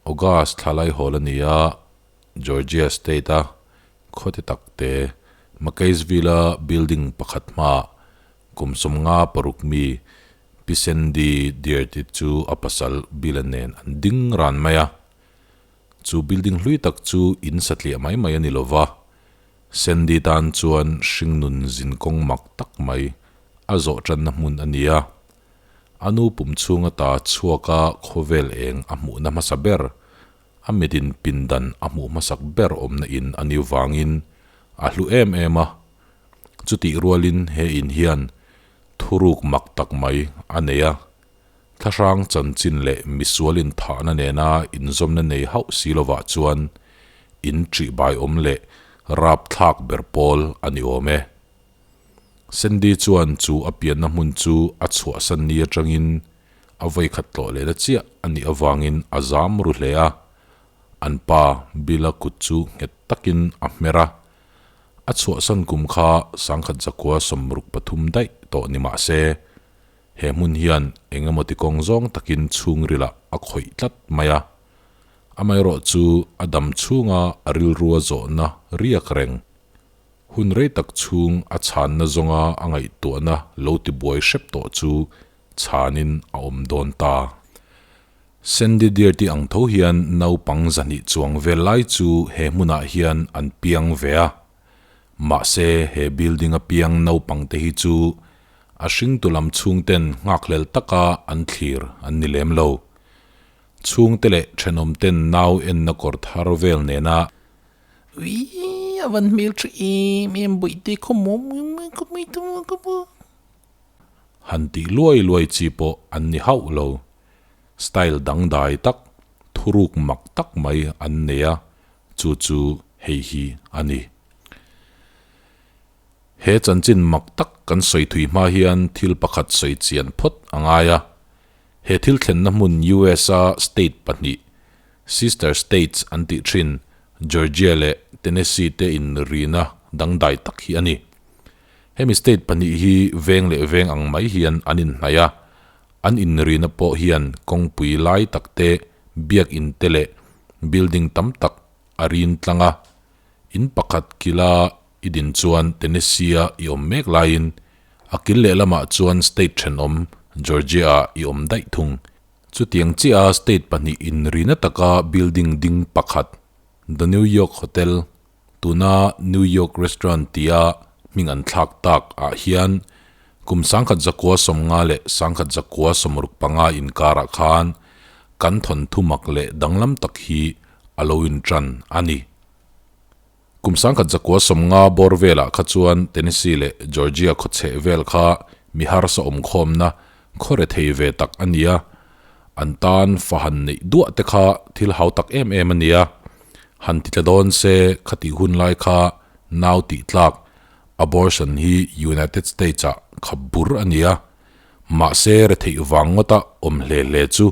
August thla lai hawl a ni a, Georgia State a khaw te tak te McKaysville a building pakhat hmaah kum 56 mi Pi Sandy Deert-i chu a pasal Bill-a nen an ding ran mai a. Chu building hlui tak chu in satliah mai mai a ni lova, Sandy tan chuan hringnun zinkawng mak tak mai a zawh tanna hmun a ni a. A nu pum chhung ata chhuaka khawvel eng a hmuhna hmasa ber, a mitin pindan a hmuh hmasak ber awmna in a ni vangin a hlu em em a. Chutih rualin he in hian thuruk mak tak mai a nei a, thlahrang chanchin leh misual inthahna nena inzawmna nei hauh si lovah chuan in ṭihbaiawm leh rapthlak ber pawl a ni awm e. Sandy chuan chu a pianna hmun chu a chhuahsan ni aṭangin a vawikhat tlawh lehna chiah a nih avangin a zam ru hle a, an pa Bill-a kut chu nghet takin a hmer a, A chhuahsan kum kha 1963 daih tawh ni mah se, he hmun hian eng emaw ti kawng zawng takin chhungrilah a khawih tlat mai a. Amaherawh chu a dam chhunga a rilrua zawhna riak reng, hun rei tak chhung a chhanna zawnga a ngaihtuahna lo ti buai hrep tawh chu chhanin a awm dawn ta. Sandy Deer-te ang tho hian naupang zahnih chuang vel lai chu he hmunah hian an piang ve a. Mahse, he building-a piang naupangte hi chu a hringtu lam chhungten nghakhlel taka an thlir an ni lem lo. Chhungte leh thenawmten nau enna kawr thar vel nena. Uii, a van hmel tha em em bawihte khaw maw. Han tih luai luai chi pawh an ni hauh lo. Style dangdai tak, thuruk mak tak mai an nei a, chu chu hei hi a ni. He chanchin mak tak kan sawi thui hma hian thil pakhat sawi chian phawt a ngai a. He thil thlenna hmun US-a state pahnih, sister states an tih thin Georgia leh Tennessee te inrina dangdai tak hi a ni. Hemi state pahnih hi veng leh veng ang mai hian an inhnaih a, an inrina pawh hian kawngpui lai tak te, biakin te leh building tam tak a rin tlang a. In pakhat kila i din chuan Tennessee-a i awm mek laiin a kil lehlamah chuan state thenawm Georgia-ah i awm daih thung. Chutiang chiah a state pahnih inrina taka building ding pakhat, The New York Hotel, Tuna New York Restaurant tia hming an thlak tak ah hian kum 1950 leh 1965 inkarah khan kan thawnthu mak leh danglam tak hi a lo intan a ni. Kum 1950 bawr velah kha chuan Tennessee leh Georgia khawchheh vel kha mi harsa awmkhawmna khaw rethei ve tak a ni a, an tan fahan neih duah te kha thil hau tak em em a ni a. Han ti tla dawn se khatih hun lai kha nau tih tlak abortion hi United States ah khap bur a ni a, mahse retheih vang ngawta awm hle hle chu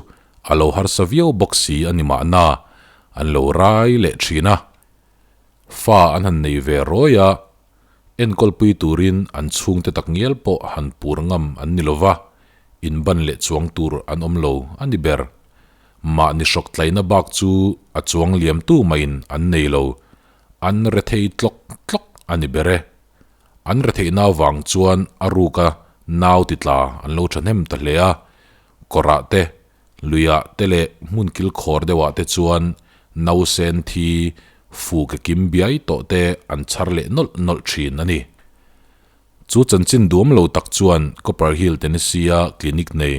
a lo harsa viau bawk si a ni mahna an lo rai leh thin a. Fa an han nei ve rawi a, enkawlpui turin an chhungte takngial pawh han pur ngam an ni lova, inban leh chuang tur an awm lo a ni ber. Mahni hrawk tlaina bak chu a chuang liam tu maiin an nei lo, an rethei tlawk tlawk a ni ber e. An retheihna avang chuan a ruka nau ti tla an lo thahnem ta hle a, kawrah te, luiah te leh hmun kilkhawr deuhah te chuan nausen thi fu ke kim biai tawh te an chhar leh nawlh nawlh thin a ni. Chu chanchin duam lo tak chuan Copper Hill, Tennessee-a clinic nei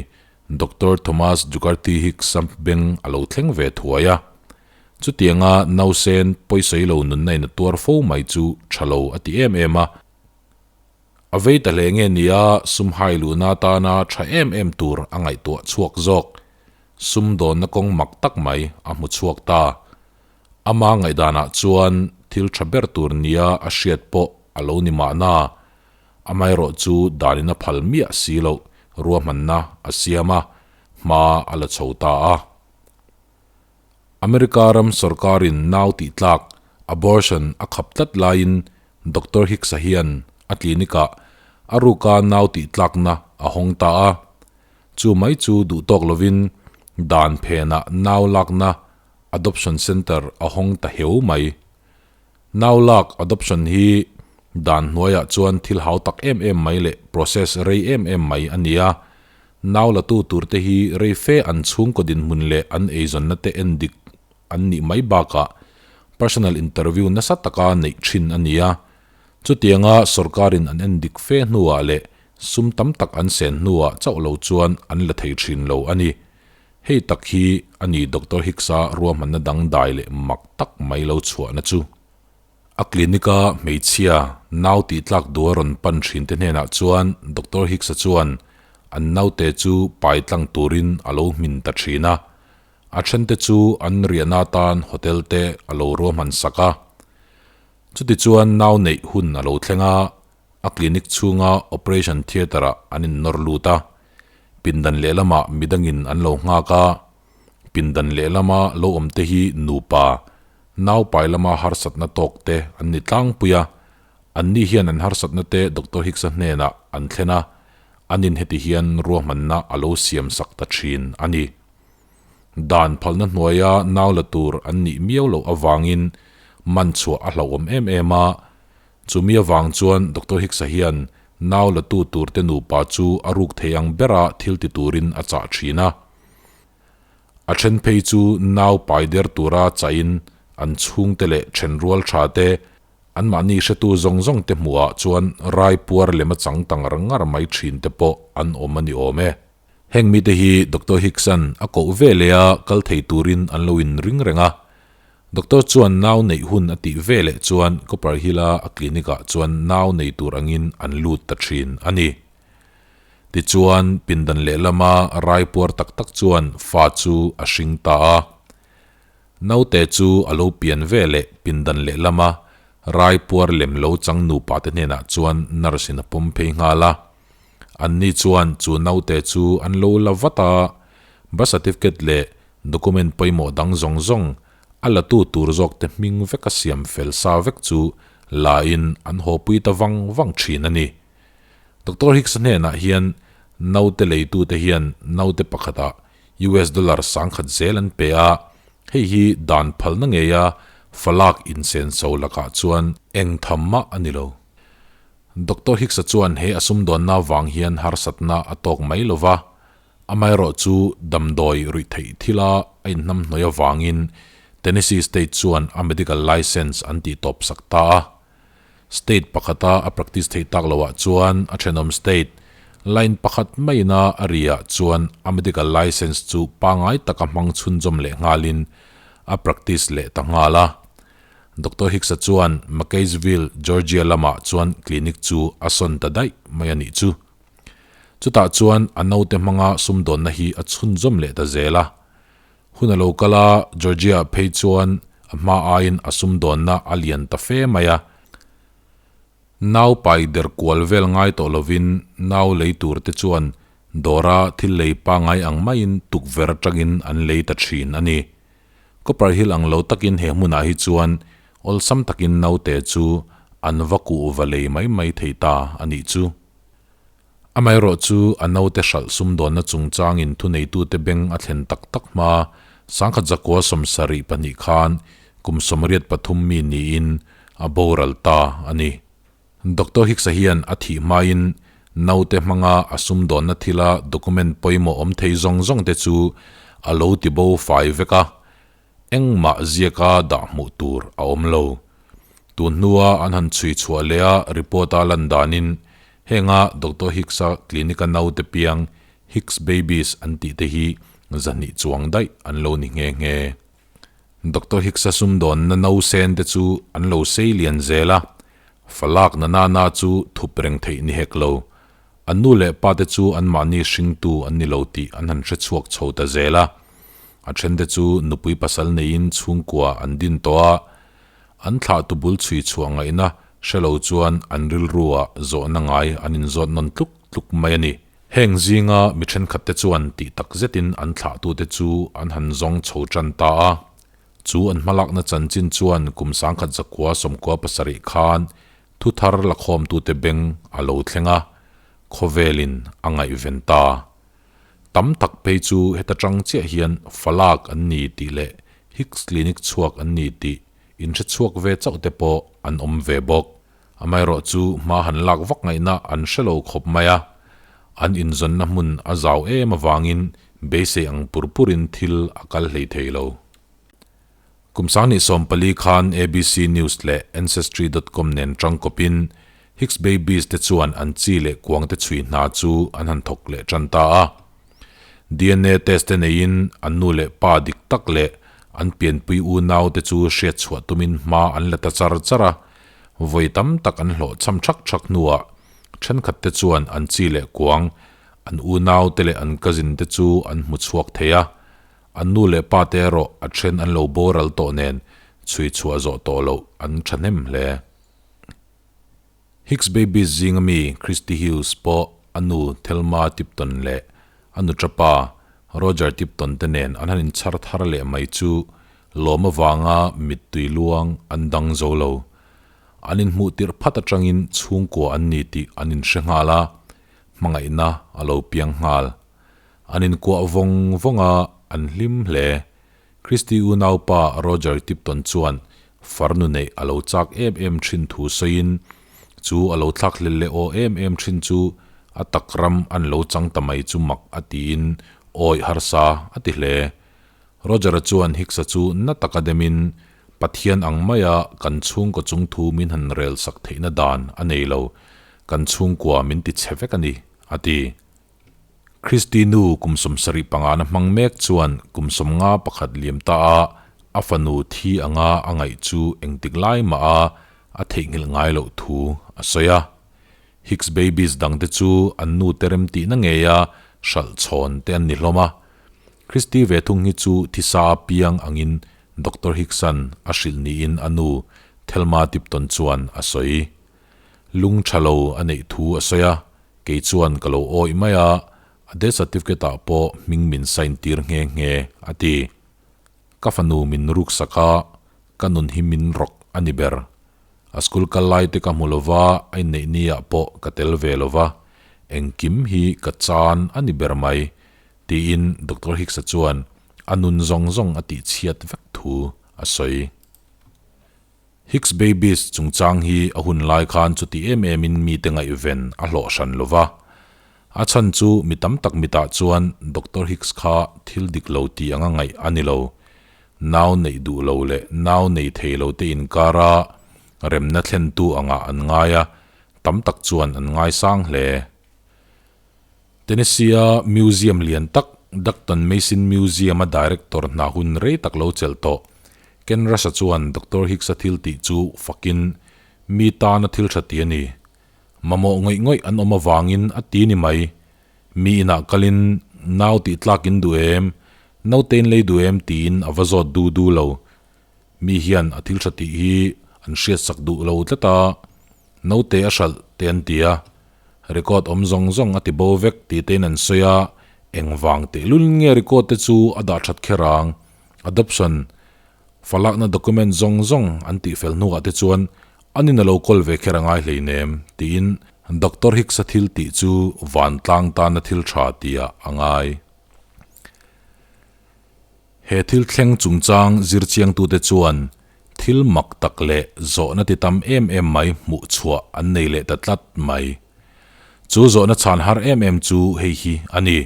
Doctor Thomas Dugarty Hicks-a beng a lo thleng ve thuai a. Chutianga nausen pawisawi lo nunna in a tuar fo mai chu tha lo a ti em em a. A vei ta hle nge nia sum hai luhna atana tha em em tur a ngaihtuah chhuak zawk. Sum dawnna kawng mak tak mai a hmu chhuak ta. Ama ngaihdanah chuan thil tha ber tur nia a hriat pawh a lo ni mahna, amaherawh chu danin a phal miah si loh ruahmanna a siam a, hma a la chho ta a. America ram sorkarin nau tih tlak, abortion, a khap tlat laiin Doctor Hicks-a hian a clinic-ah a ruka nau tih tlakna a hawng ta a. Chu mai chu duh tawk lovin dan phenah nau lakna Adoption Centre a hawng ta heu mai. Nau lak adoption hi dan hnuaiah chuan thil hau tak em em mai leh process rei em em mai a ni a. Nau latu turte hi rei fe an chhungkaw dinhmun leh an eizawnna te en dik an nih mai bakah personal interview nasa taka neih thin a ni a. Chutianga sorkarin an en dik fe hnuah leh sum tam tak an sen hnuah chauh lo chuan an la thei thin lo a ni. Hei tak hi a ni Doctor Hicks-a ruahmanna dangdai leh mak tak mai lo chhuahna chu. A clinic-a hmeichhia nau tih tlak duh a rawn pan thinte hnenah chuan Doctor Hicks-a chuan an naute chu pai tlang turin a lo hmin ta thin a. A thente chu an riahna atan hotel te a lo ruahman sak a. Chutichuan nau neih hun a lo thleng a, a clinic chhunga operation theatre-ah an innawr lut a. Pindan lehlamah midangin an lo nghak a, pindan lehlama lo awmte hi nupa, naupai lama harsatna tawk te an ni tlangpui a. Anni hian an harsatna te Doctor Hicks-a hnenah an thlen a, anin heti hian ruahmanna a lo siamsak ta thin a ni. Dan phalna hnuaia nau la tur an nih miau loh avangin man chhuah a hlauhawm em em a. Chumi avang chuan Doctor Hicks-a hian nau la tu turte nupa chu a ruk thei ang bera thil ti turin a chah thin a. A then phei chu nau pai der tura chahin an chhungte leh thenrual tha te Anmahni hretu zawng zawng te hmuhah chuan rai puar lem a chang ta ngar ngar mai thin te pawh an awm a ni awm e. Heng mite hi Doctor Hickson a koh ve leh a kal thei turin an lo in ring reng a. Doctor chuan nau neih hun a tih ve leh chuan Copper Hill-a a clinic-ah chuan nau nei tur angin an lut ta thin a ni. Tichuan pindan lehlama rai puar tak tak chuan fa chu a hring ta a. Naute chu a lo pian ve leh pindan lehlama rai puar lem lo chang nupa te hnenah chuan nurse in a pawm phei nghal a. Anni chuan chu naute chu an lo la vat a, birth certificate leh document pawimawh dang zawng zawng a la tu tur zawk te hming vek a siam fel sa vek chu la in an haw pui ta vang vang thin a ni. Doctor Hicks-a hnenah hian naute leitute hian naute pakhatah US dollar 10,000 zel an pe a, hei hi dan phalna ngeia falak insenso lakah chuan eng tham mah a ni lo. Doctor Hicks-a chuan he a sumdawnna vang hian harsatna a tawk mai lo va, amaherawhchu damdawi ruih theih thila a inhnamhnawih avangin Tennessee State chuan a medical license an tihtawp sak ta a. State pakhata a practice theih tak loah chuan a thenawm state line pakhat maina a riah chuan a medical license chu pangai taka hmang chhunzawm leh nghalin a practice leh ta nghal a. Doctor Hicks-a chuan McCaysville, Georgia lamah chuan clinic chu a sawn ta daih mai a nih chu. Chutah chuan a naute hmanga sumdawnna hi a chhunzawm leh ta zel a. Hun a lo kal a, Georgia phei chuan a hma aiin a sumdawnna a lian ta fe mai a. Nau pai der kual vel ngai tawh lovin nau lei tur te chuan dawra thil lei pangai ang maiin tukverh atangin an lei ta thin a ni. Copper Hill ang lo takin he hmunah hi chuan awlsam takin naute chu an va kuh va lei mai mai thei ta a nih chu. Amaherawh chu a naute hralh sumdawnna chungchangin thuneitute beng a thlen tak tak hma, 1972 khan kum 83 mi niin a boral ta a ni. Doctor Hicks-a hian a thih hmain naute hmanga a sumdawnna thila document pawimawh awm thei zawng zawngte chu a lo tibo fai vek a, Engmah ziaka dah hmuh tur a awm lo. Tun hnua an han chhui chhuah leh a report-a lan danin henga Doctor Hicks-a clinic-a naute piang Hicks Babies an tih te hi zahnih chuang daih an lo ni nghe nghe. Doctor Hicks-a sumdawnna nausen te chu an lo sei lian zel a, falak na nana chu thup reng theih ni hek lo. An nu leh pa te chu anmahni hringtu an ni lo tih an han hre chhuak chho ta zel a. A thente chu nupui pasal neiin chhungkua an din tawh a, an thlah tu bul chhui chhuah ngaihna hre lo chuan an rilruah zawhna ngai an inzawt nawn tluk tluk mai a ni. Heng zinga mi thenkhatte chuan tih tak zetin an thlahtute chu an han zawng chho tan ta a. Chu an hmalakna chanchin chuan kum 1997 khan Thu thar lakhawmtute beng a lo thleng a, khawvelin a ngaihven ta. Tam tak phei chu heta tang chiah hian falak an ni tih leh Hicks Clinic chhuak an ni tih inhre chhuak ve chauh te pawh an awm ve bawk. Amaherawhchu hma han lak vak ngaihna an hre lo khawp mai a, an inzawnna hmun a zau em avangin beisei ang pur purin thil a kal hlei thei lo. Kum 2014 khan ABC News leh Ancestry dot com nen tangkawpin Hicks Babies te chuan an chi leh kuang te chhui hna chu an han thawk leh tan ta a. DNA test te neiin an nu leh pa dik tak leh an pianpui unau te chu hriat chhuah tumin hma an la ta char char a, vawi tam tak an hlawh cham thak thak hnuah thenkhat te chuan an chi leh kuang, an unau te leh an cousin te chu an hmu chhuak thei a. An nu leh pa te erawh a then an lo boral tawh nen chhui chhuah zawh tawh loh an thahnem hle. Hicks Babies zinga mi Christy Hughes pawh a nu Thelma Tipton leh a nuṭapa Roger Tipton te nen an han inchhar thar leh mai chu lawm avanga mittui luang an dang zo lo. An inhmuh tirh phat atangin chhungkua an ni tih an inhre nghal a, hmangaihna a lo piang nghal. An inkuah vawng vawng a, an hlim hle. Christy unaupa Roger Tipton chuan farnu neih a lo chak em em thin thu sawiin, chu a lo thlak hlel leh aw em em thin chu a tak ram an lo chang ta mai chu mak a tiin awih harsa a ti hle. Roger-a chuan Hicks-a chu na taka demin, Pathian ang maia kan chhungkaw chungthu min han rel sak theihna dan a nei lo, kan chhungkua min ti chhe vek a ni, a ti. Christy nu kum 75 na hmang mek chuan kum 51 liam ta a, a fanu thi anga a ngaih chu engtik lai mah a a theihnghilh ngai loh thu a sawi a. Hicks Babies dangte chu an nu te remtihna ngeia hralh chhawn te an ni hlawm a. Christy ve thung hi chu thisa a piang angin Doctor Hicks-a'n a hrilh niin a nu Thelma Tipton chuan a sawi. Lung tha lo a neih thu a sawi a, Kei chuan ka lo awih mai a, a death certificate ah pawh hming min sign tir nghe nghe, a ti. Ka fanu min ruk sak a, ka nun hi min rawk a ni ber. A school kal lai te ka hmu lo va, a inneih ni ah pawh ka tel ve lo va, engkim hi ka chan a ni ber mai, tiin Doctor Hicks-a chuan a nun zawng zawng a tihchhiat vek thu a sawi. Hicks Babies chungchang hi a hun lai khan chuti em emin mite ngaihven a hlawh hran lo va. A chhan chu mi tam tak mitah chuan Doctor Hicks kha thil dik lo tih anga ngaih a ni lo. Nau neih duh lo leh nau nei thei lo te inkara remna thlentu angah an ngai a, tam tak chuan an ngaisang hle. Tennessee-a museum lian tak, Duckton Mason Museum-a director hna hun rei tak lo chelh tawh. Ken Rush-a chuan Doctor Hicks-a thil tih chu fakin, Mi tana thil tha ti a ni. Mamawh ngawih ngawih an awm avangin a ti ni mai. Mi inah kalin, Nau tih tlak in duh em? Nautein lei duh em? tiin a va zawt du du lo. Mi hian a thil tha tih hi an hriatsak duh lo tlat a. Naute a hralh te an ti a, record awm zawng zawng a ti bo vek tih tein an sawi a, engvang tehlul nge record te chu a dah that kher ang? Adoption falakna document zawng zawng an tih fel hnuah te chuan an in a lo kawl ve kher a ngai hleinem tiin Doctor Hicks-a thil tih chu vantlang tana thil tha tihah a ngai. He thil thleng chungchang zirchiangtute chuan thil mak tak leh zawhna ti tam em em mai hmuh chhuah an nei leh ta tlat mai. Chu zawhna chhan har em em chu hei hi a ni.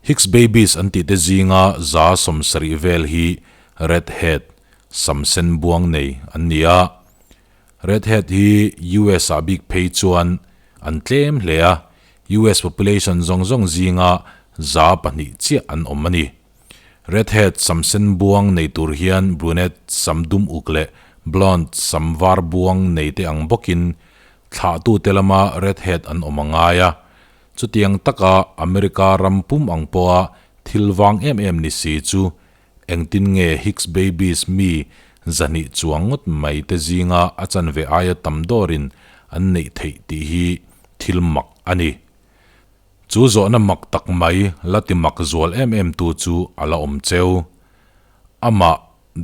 Hicks Babies an tihte zinga 70% vel hi Red Head, sam sen buang nei an ni a. Red Head hi US ah bik phei chuan an tlem hle a, US population zawng zawng zinga 2% chiah an awm a ni. Redhead sam sen buang nei tur hian brunette sam dum uk leh blonde sam var buang nei te ang bawkin thlahtute lama redhead an awm a ngai a. Chutiang taka America ram pum ang pawha thil vang em em ni si chu engtin nge Hicks Babies mi 200 chuang ngawt mai te zinga a chanve aia tam dawrin an neih theih tih hi thil mak a ni. Chu zawhna mak tak mai la ti mak zual em em tu chu a la awm cheu. Amah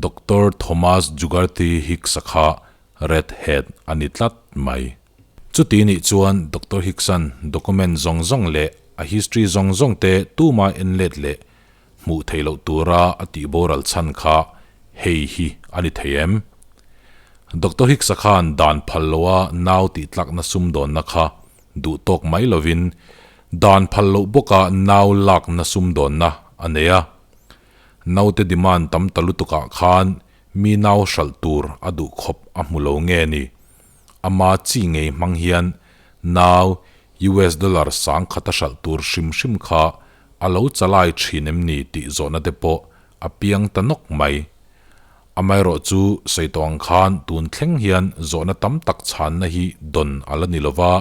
Doctor Thomas Jugarthy Hicks-a kha Red Head a ni tlat mai. Chuti nih chuan Doctor Hicks-a'n document zawng zawng leh a history zawng zawng te tuma en let leh hmuh theih loh tura a tih boral chhan kha Hei hi a ni thei em? Doctor Hicks-a khan dan phal loa nau tihtlakna sumdawnna kha duh tawk mai lovin dan phal loh bawka nau lakna sumdawnna a nei a. Naute demand tam ta lutukah khan mi nau hralh tur a duh khawp a hmu lo nge ni? Ama chi ngei hmang hian nau US dollar sangkhata hralh tur hrim hrim kha a lo chalai thin em ni tih zawhna te pawh a piang ta nawk mai. Amaherawh chu sawi tawh ang khan tun thleng hian zawhna tam tak chhanna hi dawn a la ni lova,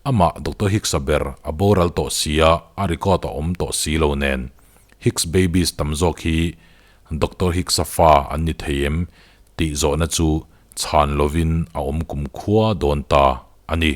amah Doctor Hicks-a ber a boral tawh sia a record a awm tawh si lo nen. Hicks babies tam zawk hi Doctor Hicks-a fa an ni thei em tih zawhna chu chhan lovin a awm kumkhua dawn ta a ni.